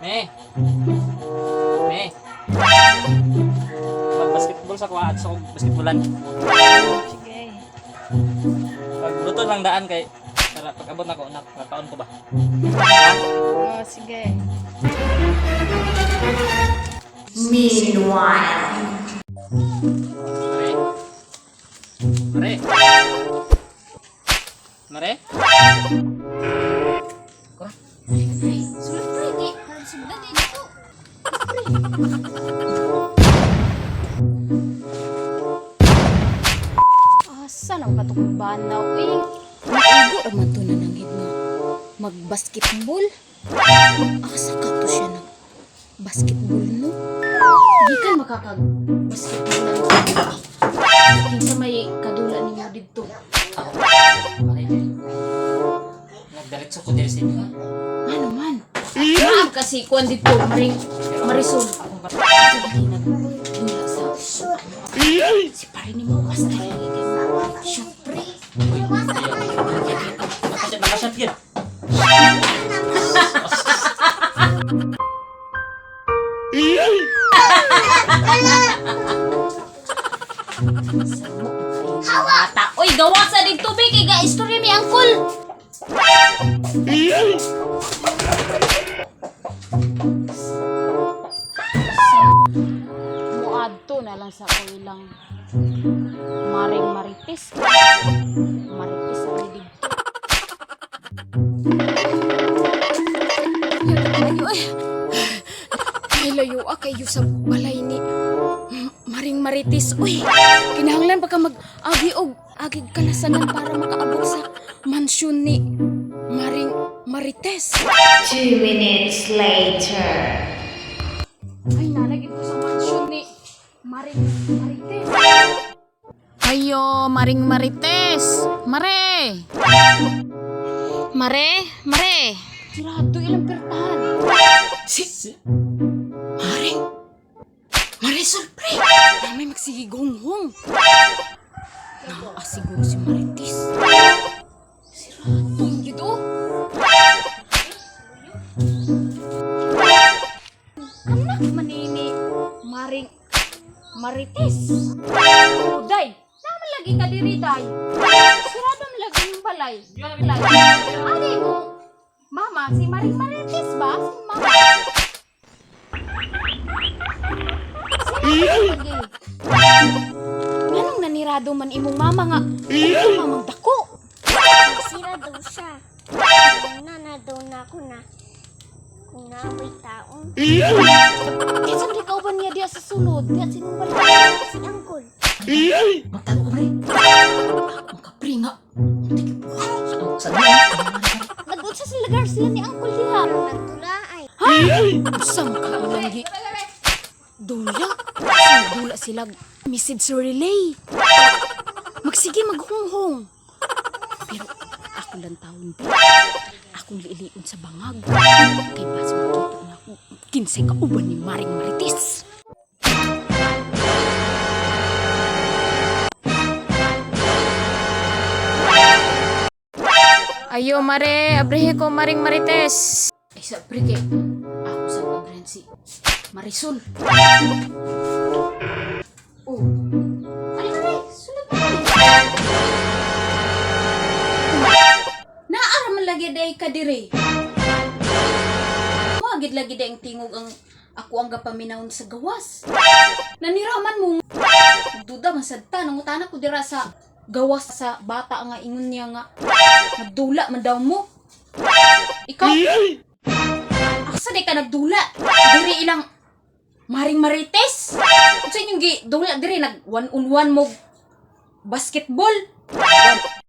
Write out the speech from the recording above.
Me. Me. Mag-basketball sa kuha at sa kong basketballan. Sige. Pagluto lang daan kay para pag-abot na ko anak, nakaon ko ba? Ha? Oh, sige. Meanwhile. Mare. Mare. Mare? Kura? Pre, sulod pre, di. Parang sugdan eh dito. Asa nang katukong banaw eh. Maigo raman to na nanghid nga mag-basketball. Asa ka to siya nag basketball no? Gikan makakag basketball na. Kinsa may kadula ninyo didto? Mare. Nagdiretso ko diri sa inyo ha. Ano man? Naam kasi kuan didto maring Marisol. Ito lagi nagdula sa si pare ni mo basta lagi kay shoot pre. Uy, nakashot, nakashot yun. Bata, oy gawa sa didto be kay ga istorya mi angkol. Muadto na lang sa ako ilang Maring Marites. Marites ang didto. Layo ay. Ay layo ah kayo sa balay ni Maring Marites. Uy, kinahanglan pa ka mag-agi og agig kalasanan para makaabot sa mansyon ni Maring Marites. 2 minutes later. Ay, nalagin ko sa mansyon ni Maring Marites. Ayo, Maring Marites. Mare! Mare, mare. Sirado ilang pertahan. Si... Maring... Marisol, pre! May magsigigong-hong. Naa siguro si Marites. Sirado yun, oh. Anak manini Maring Marites. Uday, naman lagi ka diri day. Sirado man lagi yung balay. Balay. Ani mo, mama, si Maring Marites ba? Si mama. Sirado lagi. Nganong nanirado man imong mama nga, ikaw mamang dako. Sira daw siya. Nana daw na ako na kung naamoy taong Kinsa man ikaw ba niya diya sa sulod? Diya sa imong balay. si Uncle. Magtago ko, pre. Makapri nga. Sa niya. Nag-unsa sila lugar sila ni Uncle diha. Nagtula ay Unsa makailang gi dula? Sa dula sila message relay. Magsige maghunghong. Pero ako lang taon ba? Akong liilion sa bangag. Kay bas makita na ako kinsay kauban ni Maring Marites. Ayo mare, abrihe ko Maring Marites. Ay sa pre kay ako sa pagren si Marisol. Oh. Ay, ay, sulod na. Naara man lagi day ka dire. Mo lagi day ang tingog ang ako ang gapaminawon sa gawas. Naniraman mo. Duda man sad ta nangutana ko dira sa gawas sa bata nga ingon niya nga nagdula man daw mo. Ikaw, asa di ka nagdula? Diri ilang Maring Marites. Unsa inyong gi dula diri nag one on one mo basketball? One